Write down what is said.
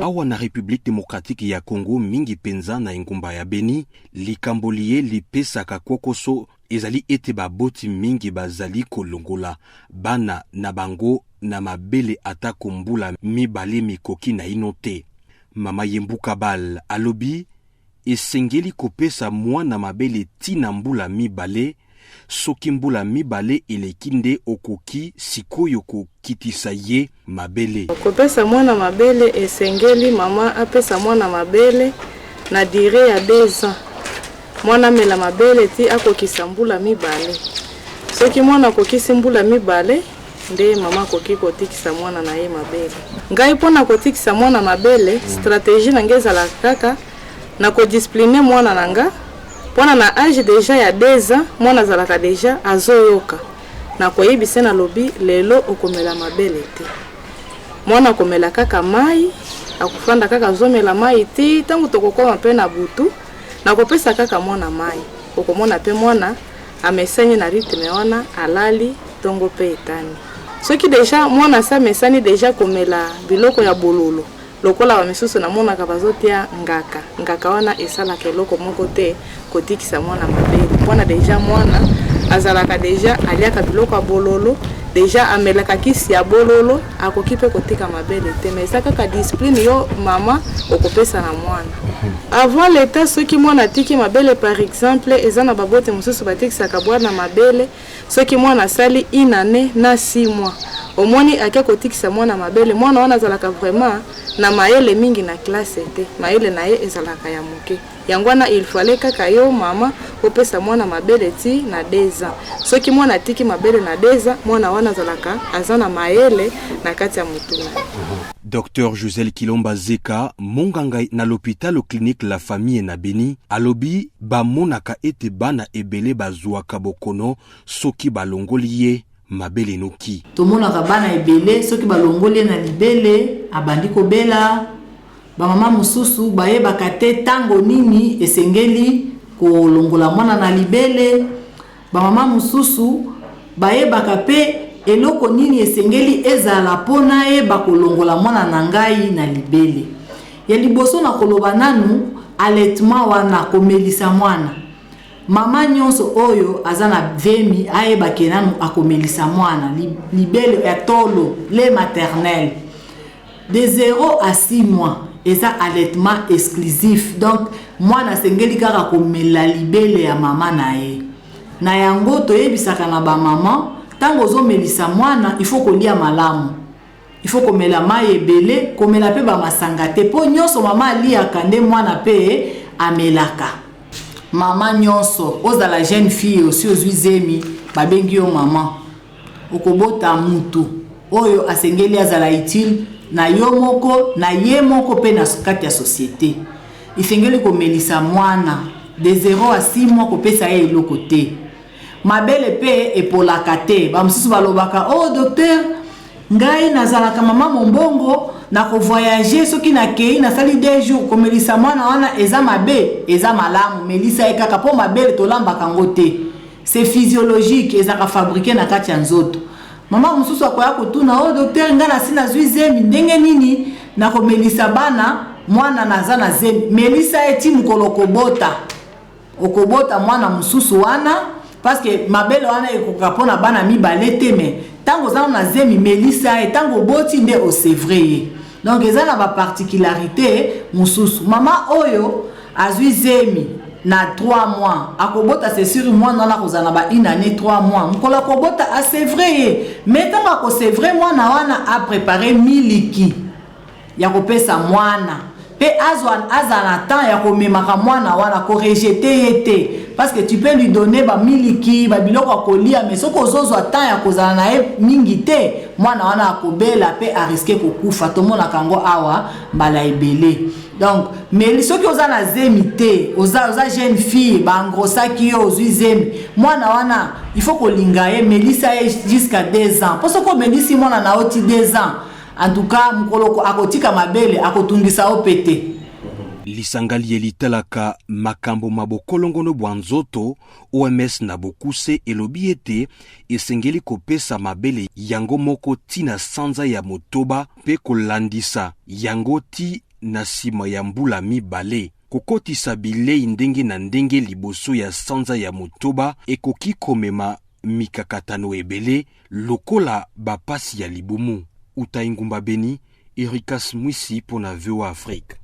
Awa na Republique democratique ya Congo, mingi mpenza na engumba ya Beni, likambo liye lipesaka kwokoso ezali ete baboti mingi bazali kolongola bana na bango na mabele atako mbula mibale mikoki naino te. Mama Yembuka Bal alobi esengeli kopesa mwana mabele ti na mbula mibale, soki mbula mibale eleki nde okoki sikoyo kokitisa ye mabele. Kopesa mwana mabele, esengeli mama apesa mwana mabele na durée ya 2 ans. Mwana amela mabele ti akokisa mbula 2. Soki mwana akokisi mbula 2, nde mama akoki kotikisa mwana na ye mabele. Ngai, mpona kotikisa mwana mabele, stratégie na ngai ezalaka kaka na kodiscipliner mwana na nga, mpona na âge déjà ya 2 ans mwana azalaka déjà azoyoka. Nakoyebisa, nalobi: "Lelo okomela mabele te." Mwana akomela kaka mai, akofanda kaka azomela mai ti ntango tokokoma mpe na butu. Nakopesa kaka mwana mai, okomona mpe mwana amesani na rythme wana, alali, ntongo mpe etani. Soki déjà mwana asi amesani déjà komela biloko ya bololo, lokola bamisusu namonaka bazotia ngaka, ngaka wana esalaka eloko moko te kotikisa mwana mabele. Mpona déjà mwana azalaka déjà aliaka biloko ya bololo, déjà amelaka kisi ya bololo, akoki mpe kotika mabele te. Mais eza kaka discipline yo mama okopesa na mwana avant l'état. Soki mwana atiki mabele, par exemple, eza na babote mosusu batikisaka bwana mabele soki mwana asali une année na 6 mois. Omoni ake kotikisa mwana mabele, mwana wana azalaka vraiment na mayele mingi na classe te, mayele na ye ezalaka ya moke. Yango wana il fallait kaka yo mama opesa mwana mabele ti na 2 ans. Soki mwana atiki mabele na 2 ans, mwana wana azalaka aza na mayele na kati ya motu na ye. Dr Josel Kilomba Zeka, monganga na l'hôpital Clinique La Famille na Beni, alobi bamonaka ete bana ebele bazwaka bokono soki balongoli ye mabele noki. Tomonaka bana ebele, soki balongoli ye na libele, abandi kobela. Bamama mosusu bayebaka te ntango nini esengeli kolongola mwana na libele. Bamama mosusu bayebaka mpe eloko nini esengeli ezala mpo nayeba kolongola mwana na ngai na libele. Ya liboso na koloba nanu, allaitement wana, komelisa mwana, mama nyonso oyo aza na zemi ayebake nanu akomelisa mwana libele ya tolo, lait maternel, de 0 à 6 mois eza allaitement exclusif. Donc mwana asengeli kaka komela libele ya mama na ye. Na yango toyebisaka na bamama, ntango ozomelisa mwana, il faut kolia malamu, il faut komela mai ebele, komela mpe bamasanga te, mpo nyonso mama aliaka nde mwana mpe amelaka. Mama nyonso, ozala jeune fille, osi ozwi zemi, babengi yo mama, okobota mutu oyo asengeli azala utile na yo moko, na ye moko mpe na kati ya société. Esengeli komelisa mwana de 0 à 6 mois, kopesa ye eloko te. Mabele mpe epolaka te. Bamosusu balobaka: "Oh docteur, ngai nazalaka mama mombongo, nakovoyager, soki nakei nasali 2 jours, komelisa mwana wana eza mabe?" Eza malamu, melisa ye kaka, mpo mabele tolambaka yango te, c'est physiologique, ezalaka fabriqué na kati ya nzoto. Mama mosusu akoya kotuna: "O oh, docteur, ngai nasi nazwi zemi, ndenge nini nakomelisa bana mwana naza na zemi?" Melisa ye ti mokolo kobota, okobota mwana mosusu wana, parce que mabele wana ekoka mpona bana mibale te. Mais ntango oza na zemi, melisa ye, ntango oboti nde osevrer ye. Donc eza na baparticularité mosusu. Mama oyo azwi zemi na 3 mois, akobota, c'est sûr mwana wana akozala na ba une année 3 mois. Mokolo akobota, asevrer ye. Mais ntango akosevrer mwana wana, aprépare miliki ya kopesa mwana mpe azala na temps ya komemaka mwana wana, korejeter ye te, parce que tu peux lui donner bamiliki, babiloko ya kolia, mais soki ozozwa temps ya kozala na ye mingi te, mwana wana akobela mpe arisquer kokufa. Tomonaka yango awa mbala ebele. Donc mais soki oza na zemi te, oza jeune fille, baengrossaki yo, ozwi zemi, mwana wana il faut kolinga ye, melisa ye jusqu'à 2 ans, mpo soki omelisi mwana na yo ti 2 ans, en tout cas mokolo akotika mabele, akotungisa yo mpe te. Lisanga liye litalaka makambo ma bokolongono bwa nzoto, OMS na bokuse, elobi ete esengeli kopesa mabele yango moko ti na sanza ya 8 mpe kolandisa yango ti na nsima ya mbula 2. Kokotisa bilei ndenge na ndenge liboso ya sanza ya 8 ekoki komema mikakatano ebele lokola bapasi ya libumu. Uta engumba Beni, Erikas Mwisi mpo na VOA Afrique.